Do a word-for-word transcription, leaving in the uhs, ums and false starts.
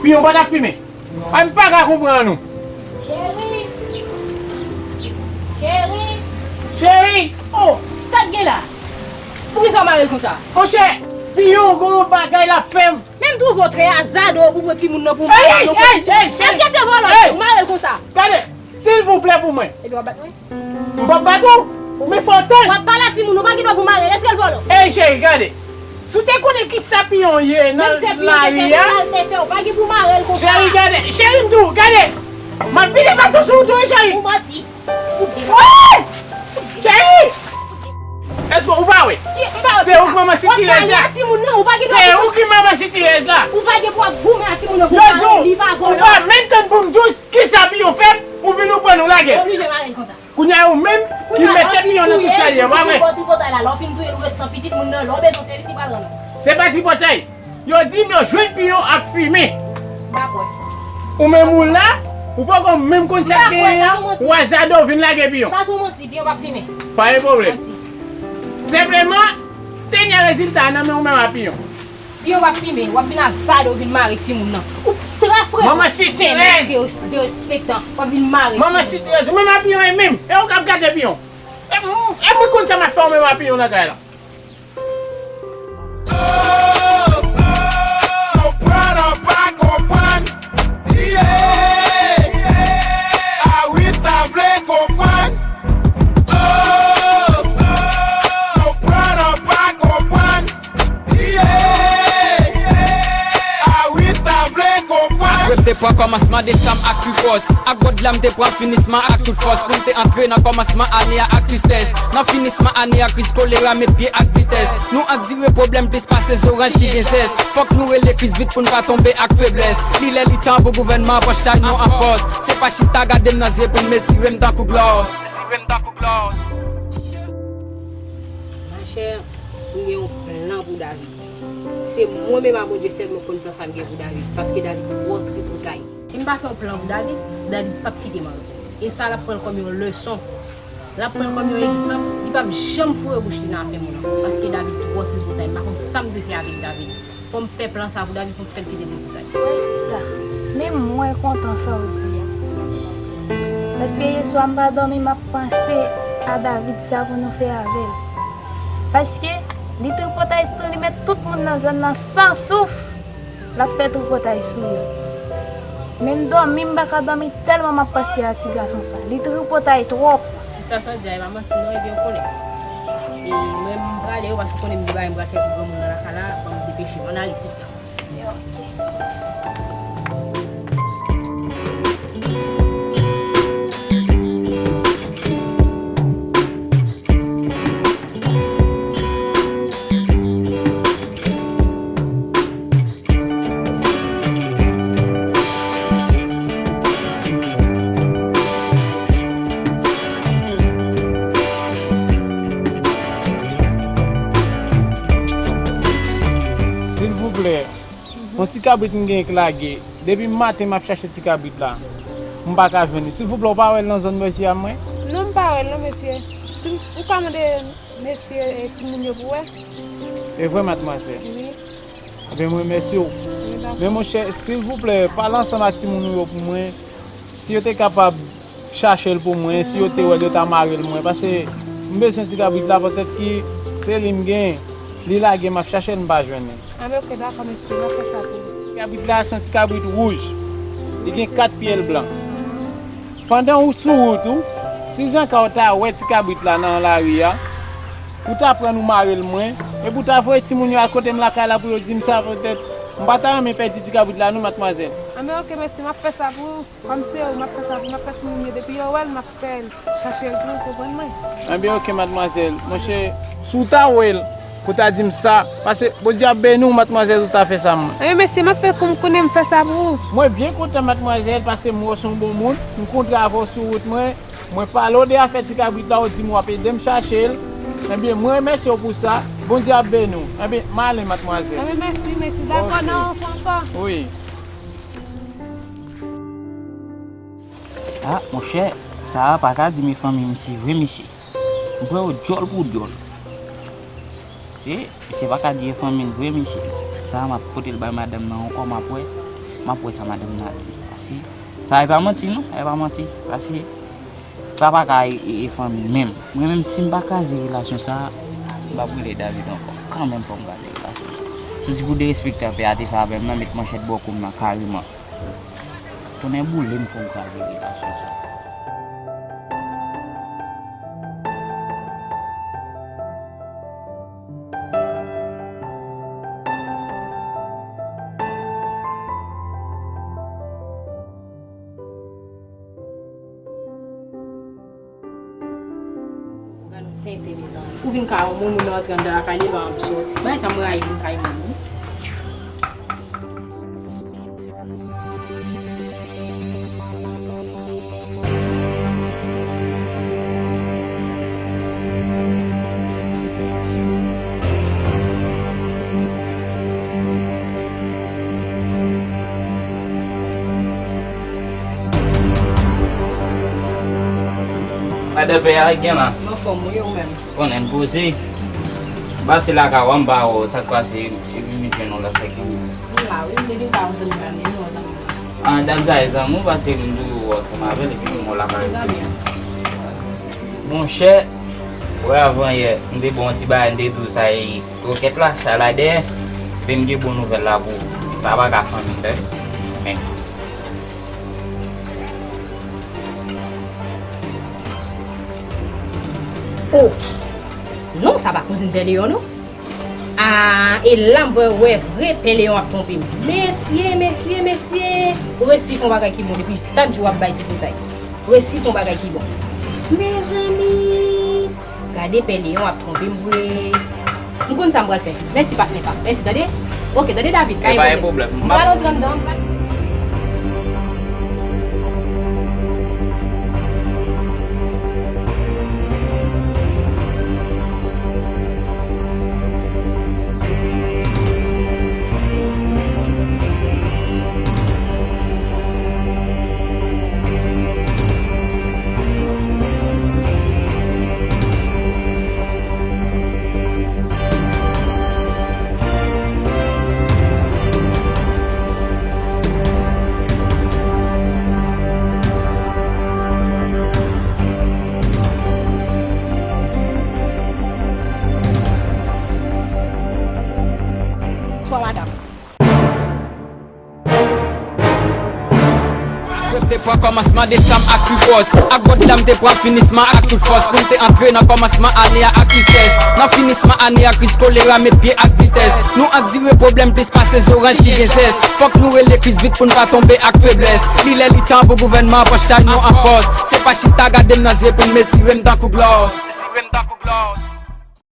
Piyon pa t ap fimen. Ay, m pa ka konprann ou. Cheri! Cheri! Cheri! Oh! Sa k gen la? Poukisa w mare l konsa? Monchè, Piyon gon bagay l ap fè m. Men m twouve w trè azade w pou pran timoun nan pou w mare l. Èske se vòlò w mare l konsa? Gade, silvouplè pou mwen. Epi w ap bat mwen? M p ap bat ou, men fò w tann. W ap pale a timoun, ou pa gen dwa pou mare l, èske l vòlò? Ey, cheri, gade. Si w te konnen kisa Piyon ye nan lari a. Menm si Piyon te fè sa l te fè, ou pa gen pou mare l konsa. Cheri, gade. Cheri, m di w, gade. M ap vide baton sou ou tou, wi, cheri. Ou manti. Woy! Cheri! Èske ou pa wè? Se ou k manman sitirèz la. Se ou ki manman sitirèz la. Ou pa gen pou ap goumen a timoun nan pou mare l, li pa vòlò. Ou pa menm tann pou m di w kisa Piyon fè m, ou vin ou pran nou lagè. Ou oblije mare l konsa. Kounye a ou menm ki mete Piyon nan tout sa li ye, pa vre? Ou tripotay la, lè w fin touye l, ou ret san pitit moun nan, lè w bezwen sèvis, li pral rann ou. Se pa tripotay. Yo di m yo jwenn Piyon ap fimen. M pa kwè. Ou menm ou la, ou poko menm konn sa k genyen an, ou azade w vin lage Piyon. Sa se yon manti, Piyon p ap fimen. Pa gen pwoblèm. Manti. Senpleman, dènye rezilta a nan men ou menm a Piyon. Piyon w ap fimen, w ap vin azade w vin mare timoun nan. Ou trè frekan. Manman sitirèz. Derespektan, w ap vin mare timoun nan. Manman sitirèz, ou menm a Piyon e menm. E ou k ap gate Piyon. E m, e mwen konn sa m ap fè ou menm a Piyon nan kay la. Konprann an pa konprann. Yeah. Awita vle konprann. Oh, konprann an pa konprann. Yeah. Awita vle konprann. Ak rep te pran kòmansman desanm ak Kripòs. Ak God la m te pran finisman ak tout fòs. Pou m te antre nan kòmansman ane a ak tristès. Nan finisman ane a kriz kolera met pye ak vitès. Nou andire pwoblèm plis pase zoranj ki gen zès. Fòk nou rele Kris vit pou n pa tonbe ak feblès. Li lè li tan pou gouvènman an pran chay nou an fòs. Se pa chita gade m nan zye pou n mezire m tankou glòs. Machè, m gen yon plan pou David. Se mwen menm a Bondye sèl mwen konn plan sa m gen pou David, paske David twò tripotay. Si m pa fè yon plan pou David, David p ap kite m ankò. E sa l ap pran l kòm yon leson. L ap pran l kòm yon egzanp, li p ap janm foure bouch li nan afè moun ankò, paske David twò tripotay, m pa konn sa m dwe fè avèk David. Fò m fè plan sa pou David pou m fè l kite tripotay. Wi, sista, menm mwen kontan sa w di a. Paske yèswa m pa dòmi, m ap panse a David sa pou nou fè avè l. Paske li tripotay tou, li met tout moun nan zòn nan san souf. L ap fè tripotay sou yo. Menm dòmi, m pa ka dòmi tèlman m ap panse a ti gason sa. Li tripotay twòp. Sista, sa w di a, e pa manti non, ebyen w konnen. E mwen, m prale wi, paske w konnen m gen bagay m pral fè pou granmoun nan lakay la, ban m depeche m. Ann ale, sista. Silvouplè, yon ti kabrit m genyen k lage. Depi maten m ap chache ti kabrit la. M pa ka jwenn li. Silvouplè, ou pa wè l nan zòn bò isi a mwen? Non, m pa wè l non, mesye. Si m, ou ka mande mesye, e, timoun yo pou wè? E vre, madmwazèl? Wi. Ebyen, m remèsye w. Wi, dakò. Men monchè, silvouplè, pale ansanm ak timoun ou yo pou mwen. Si yo te kapab chache l pou mwen, si yo te wè l, yo ta mare l mwen. Paske m bezwen ti kabrit la, petèt ki se li m gen. Li lage, m ap chache l, m pa jwenn li. Anben, oke, dakò, mesye, m ap fè sa pou ou. Kabrit la, se yon ti kabrit wouj. Li gen kat pyèl blan. Pandan ou sou wout ou, si zanka w ta wè ti kabrit la nan lari a, ou ta pran l ou mare l mwen, epi ou ta voye timoun yo al kote m lakay la pou yo di m sa, petèt, m pa ta renmen pèdi ti kabrit la non, madmwazèl. Anben, oke, mesye, m ap fè sa pou ou. Kòm se ou, m ap fè sa pou, m ap fè timoun yo, depi yo wè l, m ap fè l chache l pou ou, konprann mwen? Anben, oke, madmwazèl. Monchè, si w ta wè l, pou w ta di m sa, paske Bondye ap beni w, madmwazèl, ou ta fè sa mwen. Anben, mesye, m ap fè kòm konnen m fè sa pou ou. Mwen byen kontan, madmwazèl, paske m wè w se yon bon moun, m kontre avè w sou wout mwen, mwen pale w de afè ti kabrit la, ou di m w ap ede m chache l. Ebyen, mwen remèsye w pou sa, Bondye ap beni w. Ebyen, m ale, madmwazèl. Anben, mèsi, mèsi. Dakò, nan yon fwa ankò. Wi. Ah, monchè, sa a pa ka di m e fanmi misye vre, mesye. M pran yo dyòl pou dyòl. Se, misye pa ka di e fanmi l vre, mesye. Sa a m ap pote l bay madanm nan ankò, m ap wè. M ap wè sa madanm nan ap di. Paske sa e pa manti non, sa e pa manti. Paske sa pa ka e, e, e fanmi menm. Mwen menm si m pa kraze relasyon sa, m p ap rele David ankò. Kanmenm fò m kraze relasyon sa. Si w di pou derespektan pè a te fè avè m nan, met manchèt bò kou m nan kareman. Tonnè boule m fò m kraze relasyon sa. Gad yon tenten, mezanmi. Ou vin ka yon moun, moun nan rantre anndan lakay li, epi ap sòti. Bagay sa m rayi vin kay moun wi. Madan pè a gen la. M anfòm wi, ou menm? Konnen poze. Pase lakay ou a, m pa wè w, sa k pase, epi m vin jwenn ou la, sa gen. M la wi, m depi m pa yon zanmi pa m, depi yon zanmi. Ah, dam sa e zanmi w, pase m toujou wè w ansanm avè l, epi m wè w lakay ou. Zanmi an. Monchè, wè avan yè, m te ba w yon ti bagay, m te di w sa e twokèt la, chay la dèyè. Epi m gen bon nouvèl la pou ou. Sa pa ka fanmi, tande. Men. Oh! Non, sa pa kouzin Pè Leyon, non. Ah, e la m vre, wè vre Pè Leyon ap twonpe m. Mesye, mesye, mesye! Ou resi fè yon bagay ki bon depi dat jou w ap bay ti koutay. Ou resi fè yon bagay ki bon. Mezanmi! Gade Pè Leyon ap twonpe m vre. M konn sa m pral fè. Mèsi patnè pa m. Mèsi, tande. Oke, tande David, pa gen pwoblèm. M pral antre anndan. Bonswa, madanm. Mwen te pran kòmansman desanm ak pi gwòs. Ak bòd la m te pran finisman ak tout fòs. Pou m te antre nan kòmansman ane a ak tristès. Nan finisman ane a kriz kolera met pye ak vitès. Nou andire pwoblèm plis pase zoranj ki gen zès. Fòk nou rele kriz vit pou n pa tonbe ak feblès. Li lè li tan pou gouvènman an pran chay nou an fòs. Se pa chita gade m nan zye pou n mezire m tankou glòs.